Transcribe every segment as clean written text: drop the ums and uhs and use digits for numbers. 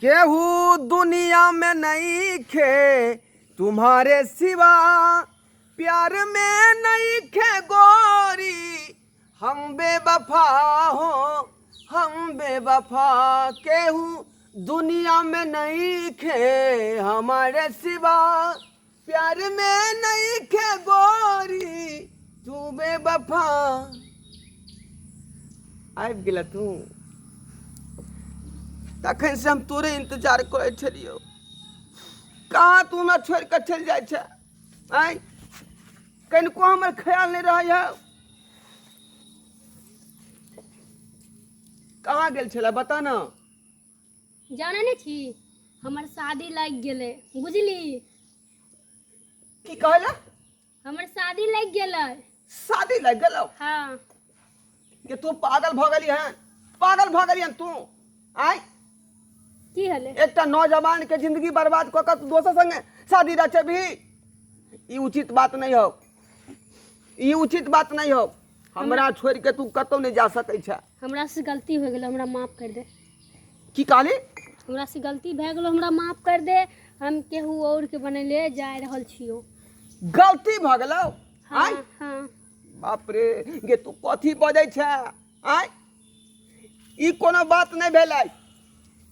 केहू दुनिया में नहीं खे तुम्हारे सिवा, प्यार में नहीं खे गोरी, हम बेवफा हो हम बेवफा। केहू दुनिया में नहीं खे हमारे सिवा, प्यार में नहीं खे गोरी, तू बेवफा। आबि गेला तू? तखन से हम तोरे इंतजार करै छलियौ। कहाँ तू हमरा छोड़ि कऽ चलि जाइ छै? आँय, कनिको हमर ख्याल नहि रहै है। कहाँ गेल छलै, बता ना। जानै नहि छी, हमर शादी लागि गेलै, बुझली? की कहला? हमर शादी लागि गेलै। शादी लागि गेलौ? हाँ। कि तू पागल भऽ गेली हन? पागल भऽ गेली हन तू? आँय? की होलै? एकटा नौजवान के जिंदगी बर्बाद कऽ कऽ तू दोसर संगे शादी रचेबही? ई उचित बात नहीं हो, ई उचित बात नहीं हो। हमरा छोड़ के तू कतौ नहीं जा सकै छै। हमरा से गलती हो गेलै, हमरा माफ कर दे। की कहली? हमरा से गलती भए गेलो, हमरा माफ कर दे। हम केहू और के बनेले जा रहल छियो। गलती भऽ गेलौ? हाँ। आँय? हाँ। बाप रे, गे तू कथी बजै छै? आँय, ई कोनो बात नहि भेलै।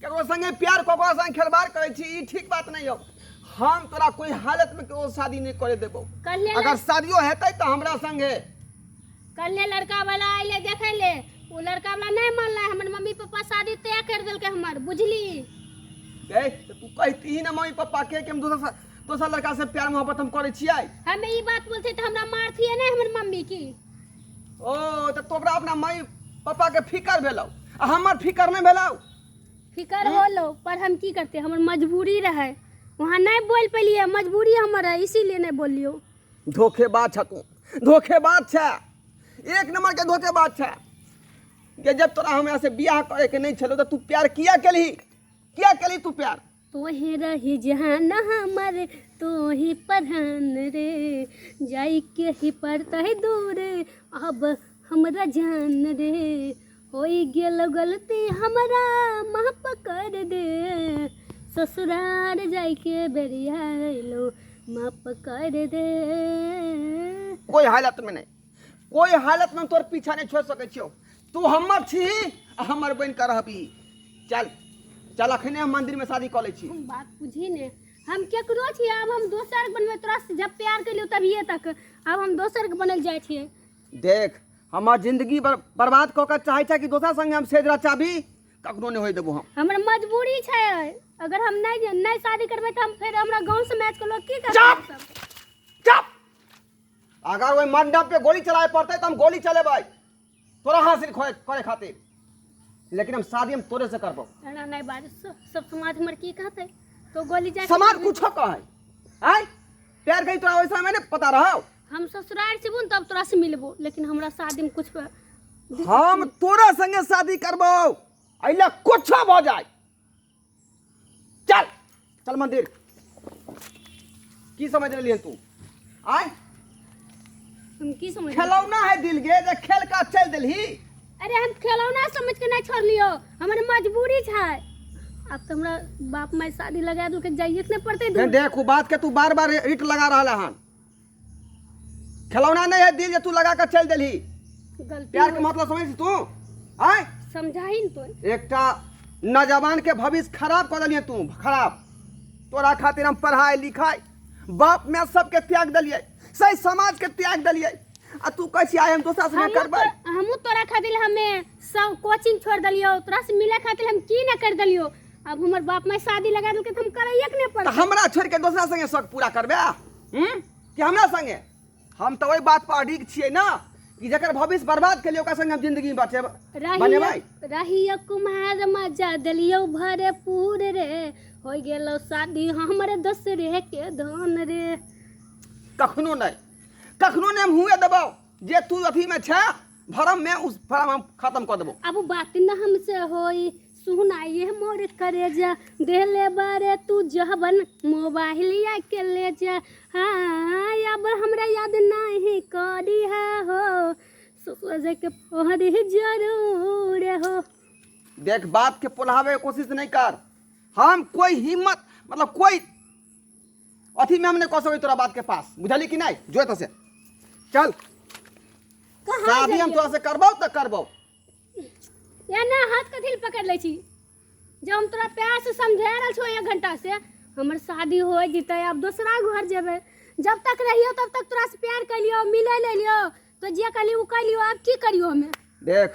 केकरो संगे प्यार कऽ कऽ संगे खेलबाड़ करै छी, ई ठीक बात नहि हौ। हम तोरा कोई हालत में केकरो शादी नहि करे देबौ। कल्हे अगर शादियो हेतै तऽ हमरा संगे। कल्हे लड़का वाला अइले देखै ले, ओ लड़का वाला नहि मानलै। हमर मम्मी पापा शादी तय कर देलकै हमर, बुझली? ए, तऽ तू कहती ने मम्मी पप्पा के कि हम दोसर दोसर लड़का से प्यार मोहब्बत हम करै छियै। हम ई बात बोलते तऽ हमरा मारथिए नहि हमर मम्मी की? ओ तऽ तोरा अपना मम्मी पप्पा के फिकर भेलौ आ हमर फिकर नहि भेलौ? फिकर होलो, पर हम की करते, हमर मजबूरी रहे, वहाँ नहीं बोल पेलिए। मजबूरी हमर है, इसीलिए नहीं बोलियो। धोखेबाज छ तू, धोखेबाज छ, एक नंबर के धोखेबाज छ। के जब तोरा हमरा से बियाह करे के नहीं छलो तऽ तू प्यार किया केलही? किया केलही तू प्यार? तोहे रही जहान हमर, तोही पढ़ान रे, जाई के ही पड़ता है दूर अब हमरा जान रे। होई गेल गलती, हमरा माफ कर दे। ससुराल जाई के बेरिया अइलो, माफ कर दे। कोई हालत में नहीं, कोई हालत में हम तोर पीछा नहीं छोड़ सकै छियौ। तू हमर छी आ हमर बनि कऽ रहबी। चल चल, अखने हम मंदिर में शादी कऽ लै छी। हम बात बुझी ने, हम केकरो छी, आब हम दोसर के बनबै। तोरा से जब प्यार केलियो तभिए तक, आब हम दोसर के बनल जाइ छियै। देख, हमर जिंदगी बर्बाद कऽ कऽ चाहै छै कि दोसर संगे हम सेज रचाबी? कखनो नहि होय देबो हम। हमर मजबूरी छै, अगर हम नहीं नहीं शादी करबै तऽ हम फेर हमरा गाँव समाज के लोग की चुप! करतै सब? चुप! अगर ओहि मंडप पे गोली चलाए पड़तै तऽ हम गोली चलेबै तोरा हासिल करे खातिर, लेकिन हम शादी हम तोरे से करबो। एना नहीं बाज, सब समाज हमर की कहतै? तो गोली जाके समाज कुछो कहै। आय प्यार गई तोरा वैसा में नहीं पता रहो। हम ससुराल से तब तोरा से मिलबो, लेकिन हमरा शादी में कुछ हम तोरा संगे शादी करबो, अइला कुछो भऽ जाए। चल चल मंदिर। की समझ लेलियन तू? आय? हम की समझ? खेलौना है दिल गे जे खेल का चल देलही? अरे, हम खेलौना समझ के नहीं छोड़लियो, हमर मजबूरी छै। अब तो हमरा बाप माय शादी लगा दू के जाइए के नहीं पड़ते दूर। देख, उ बात के तू बार बार रिट लगा रहल हन। खिलौना नहीं है दिल जे तू लगा के चल देलही। गलती प्यार के मतलब समझ छी तू? आय? समझाही न तो। एकटा नौजवान के भविष्य खराब कऽ देलियै तू, खराब। तोरा खातिर हम पढ़ाई लिखाई बाप माय सबके त्याग देलियै, सही समाज के त्याग देलियै, आ तू कहै छी आइ हम दोसरा संगे करबै। हमहूँ तोरा खातिर हमे सब कोचिंग छोड़ देलियो, तोरा से मिले खातिर हम की ना कर देलियो। अब हमर बाप माय शादी लगा देलकै तऽ हम करैये के नहीं तऽ पड़तै। हमरा छोड़ि के दोसरा संगे शौक पूरा करबै? हूँ? कि हमरा संगे? हम तऽ ओहि बात पर अडिग छियै ना कि जकर भविष्य बर्बाद केलियै ओकरा संगे हम जिंदगी बचेब बनेबै। रहियो कुमार मजा देलियो भरपूर रे, हो गेलो शादी हमर दोसरे के धन रे। कखनो नहि, कखनो नहि हम हुए देबौ। जे तू अथी में छै भरम में, उस भरम हम खत्म कऽ देबौ। अब बात न हमसे होई, सुनाइए मोर करेजा, देले बारे तू जहबन मोबाइलिया के ले जा। हाँ, अब हमरा याद नहीं करी है हो, सोचे के पड़ी जरूर हो। देख, बात के पोल्हावे के कोशिश नहीं कर। हम कोई हिम्मत मतलब कोई अथी में हम नहीं कह सकै तोरा बात के पास, बुझली कि नहीं? जो एतऽ से चल। कहाँ शादी हम जाइए? तोरा से करबौ तऽ करबौ। एना हाथ कथी लए पकड़ लै छी? जब हम तोरा प्यार से समझा रहल छौ एक घंटा से, हमर शादी हो जतै, आब दोसरा घर जेबै। जब तक रहियो तब तक तोरा से प्यार कलियो, मिले लेलियो, तो जे कहली ओ कलियो, आब की करियो हमे? देख,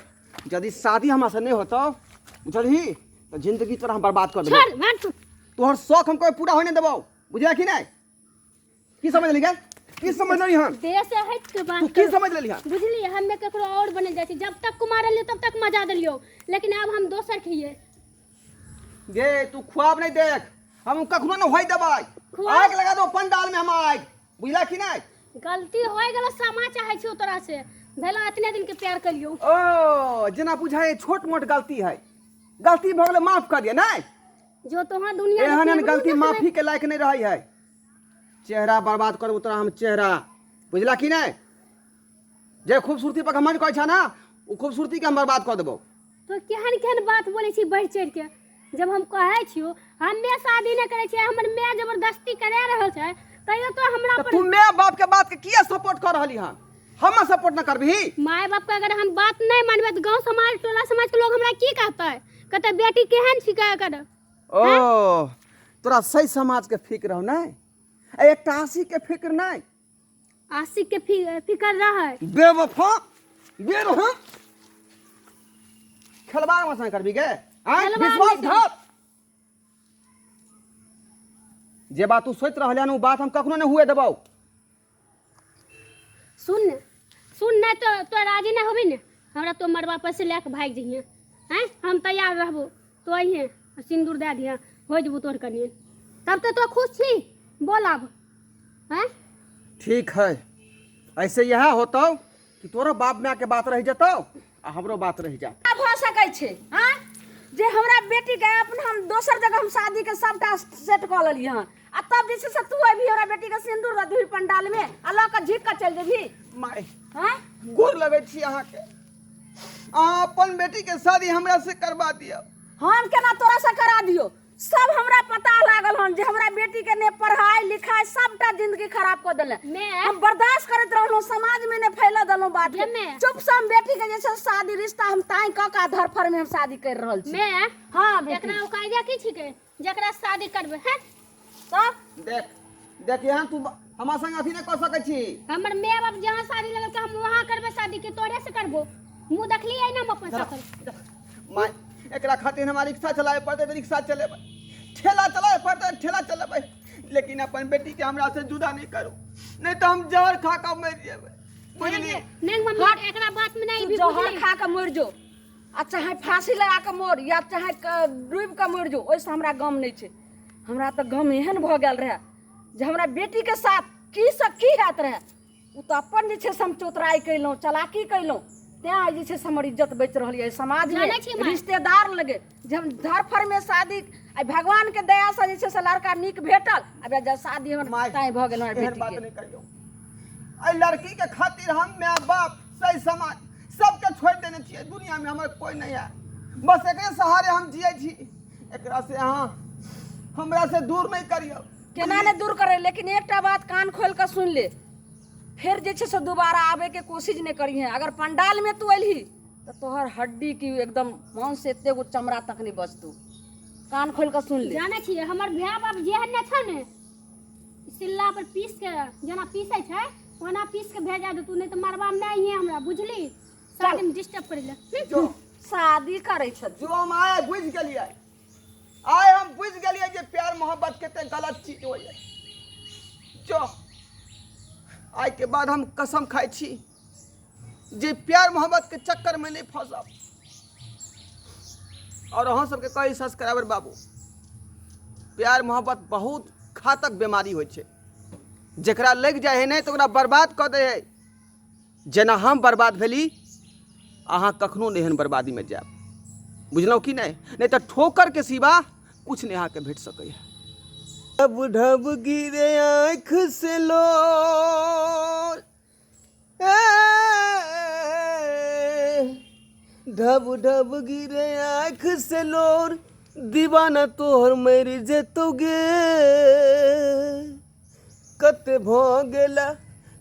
यदि शादी हमरा से नहीं होतो, बुझलही, तऽ जिंदगी तोरा हम बर्बाद कर देबौ। छोड़ मार तू। तोहर शौक हम कोई पूरा होने नहीं देबौ, बुझलियै कि नहीं? की समझ लेली गे? की समझ लेली हन? देह से हट के बात तू की कर। समझ लेली हन? बुझली, हमे केकरो और बनल जाइ छी। जब तक कुमार रहलियो तब तक मजा देलियो, लेकिन आब हम दोसर खिए। गे तू ख्वाब नहीं देख, हम कखनो न होय देबै। ख्वाब? आग लगा दो पंडाल में हम आग, बुझला कि नहीं? गलती हो गेलो, क्षमा चाहे छियो तोरा से, भेलो इतने दिन के प्यार कलियो। ओ जेना बुझाए छोट मोट गलती है, गलती भऽ गेलै माफ कर दिया नहीं? जो तोहाँ दुनिया एहन एहन गलती माफी के लायक नहीं रही है। चेहरा बर्बाद करबो तोरा हम चेहरा, बुझला कि नहीं? जे खूबसूरती पर घमंड करै छ ना, ओ खूबसूरती के हम बर्बाद कर देबो। तो केहन केहन बात बोलै छी बढ़ि चढ़ि के। जब हम कहै छियो हमे शादी नहि करै छियै, हमर माय जबरदस्ती करा रहल छै, तैयो तो हमरा तऽ पर तू my बाप के बात के किया सपोर्ट कर रहली हन? हम सपोर्ट न करबही? माय बाप के अगर हम बात नहीं मानबै तऽ गाँव समाज टोला समाज के लोग हमरा की कहतै? कहतै बेटी केहन छिकै एकर। ओ तोरा सही समाज के फिक्र हो नहीं, आ एकटा आशी के फिक्र नहीं? आशिक के फिक्र रहै। बेवफा बेरहम खेलबार मसान करबी गे? आँय? खेलबार नहि। विश्वासघात जे बात तू सोचि रहल हन ओ बात हम कखनो नहि हुए देबौ। सुन ने, सुन, नहीं तो तो राजी नहीं होबी ने हमरा, तो मरबा पर से लए के भागि जइहे। हैं, हम तैयार रहबो, तो अइहे आ सिन्दूर दए दिहे, हो जेबो तोर कनिए, तब तऽ तो खुश छी? बोल आब। हैं? ठीक है, ऐसे यह होतौ कि तोरो बाप माय के बात रहि जतौ आ हमरो बात रहि जात। भऽ सकै छै आँय जे हमरा बेटीके अपन हम दोसर जगह हम शादीके सबटा सेट कऽ लेलियै हन, आ तब जे छै से तू अबही हमरा बेटीके सिन्दूर दऽ दही पंडालमे आ लऽ कऽ झीक कऽ चलि जेबही? माय, आँय? गोर लगै छी अहाँके, अहाँ अपन बेटीके शादी हमरा से करबा दिअ। हम केना तोरा से करा दियौ? सब हमरा पता लागल हन जे हमरा बेटी के ने पढ़ाई लिखाई सबटा जिंदगी खराब कऽ देले। मैं? हम बर्दाश्त करैत रहलहुँ, समाज में ने फैलऽ देलहुँ बात के। जे मैं? चुप से हम बेटी के जे छै शादी रिश्ता हम ताई कऽ के धरफड़ में हम शादी कर रहल छी। मैं? हाँ बेटी। एकरा उकायदा की छिकै जकरा शादी करबै? हैं? तब देख देख, यहाँ तू हमरा संग अथी नहि कऽ सकै छी। हमर माय बाप जहाँ शादी लगल हम वहाँ करबै शादी, के तोरे से करबो? मुँह देखलियै ना हम अपन सकल। माय, एकरा खातिर हमरा रिक्शा चलावे पड़तै तऽ रिक्शा चलेबै, ठेला चलावे पड़तै तऽ ठेला चलेबै, लेकिन अपन बेटीके हमरा से जुदा नहि करू, नहि तऽ हम जहर खा कऽ मरि जेबै, बुझलियै? नहीं मम्मी, एकरा बात में नहीं तू भी जहर बुझली? खा के मरि जो आ चाहे फांसी लगा के मर या चाहे डूबि के मरि जो, ओहिसँ हमरा गम नहि छै। हमरा तऽ गम एहन भऽ गेल रहए जे हमरा बेटीके साथ की से की हैत रहए। ओ तऽ अपन जे छै से हम चौतराइ कयलहुँ, चलाकी कयलहुँ, तेँ आइ जे छै से हमर इज्जत बचि रहल यऽ समाजमे, जानै छी माय। रिश्तेदार लगे जे हम धरफड़मे शादी आइ भगवानके दयासँ जे छै से लड़का नीक भेटल, आब जे शादी हमर माय, तैँ भऽ गेल हमर एहन बात बेटीके। नहि करियौ। एहि लड़कीके खातिर हम माय बाप सही समाज सबके छोड़ि देने छियै। दुनियामे हमर कोइ नहि है, बस एकरे सहारे हम जियै छी। एकरा से अहाँ हमरा से दूर नहि करियौ। केना नहि दूर करे, लेकिन एकटा बात कान खोलि कऽ सुनि ले, फेर जे छै से दोबारा आबैके कोशिश नहि करिहे। अगर पंडालमे तू एलही तऽ तोहर हड्डी की एकदम मांस से एते गो चमड़ा तक नहि बचतौ। कान खोलि कऽ सुनि ले। जानै छियै, हमर भाय बाप जेहन नहि छौ ने, सिल्ला पर पीस के जेना पीसै छै ओना पीस के भेजा देतू, नहि तऽ मरबा मे नहि हमरा, बुझली? शादी में डिस्टर्ब करै ले। जो शादी करै छथि। जो हम आइ बुझि गेलियै, आइ हम बुझि गेलियै जे प्यार मोहब्बत कते गलत चीज होइए। जो आइ के बाद हम कसम खाइ छी जे प्यार मोहब्बत के चक्कर में नहीं फंसब। और अहाँ सबके कही सब्सक्राइबर बाबू, प्यार मोहब्बत बहुत घातक बीमारी होइ छै, जकरा लागि जाइ है नहि तऽ ओकरा बर्बाद कऽ दै है। जेना हम बर्बाद भेली, अहाँ कखनो नहि एहन बर्बादीमे जायब, बुझलहुँ कि नहि? नहि तऽ ठोकरके सिवा किछु नहि अहाँके भेट सकैए। ढब ढब गिरे आँख से लोर, ढब ढब गिरे आँख से लोर, दीवाना तोहर मरि जेतौ गे। कते भऽ गेला,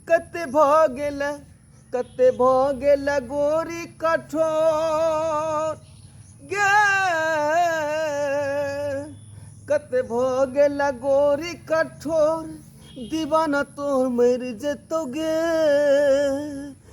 कते भऽ गेला, कते भऽ गेला गोरी कठोर गे, कते भऽ गेला गोरी कठोर, दीवाना तोहर मरि जेतौ गे।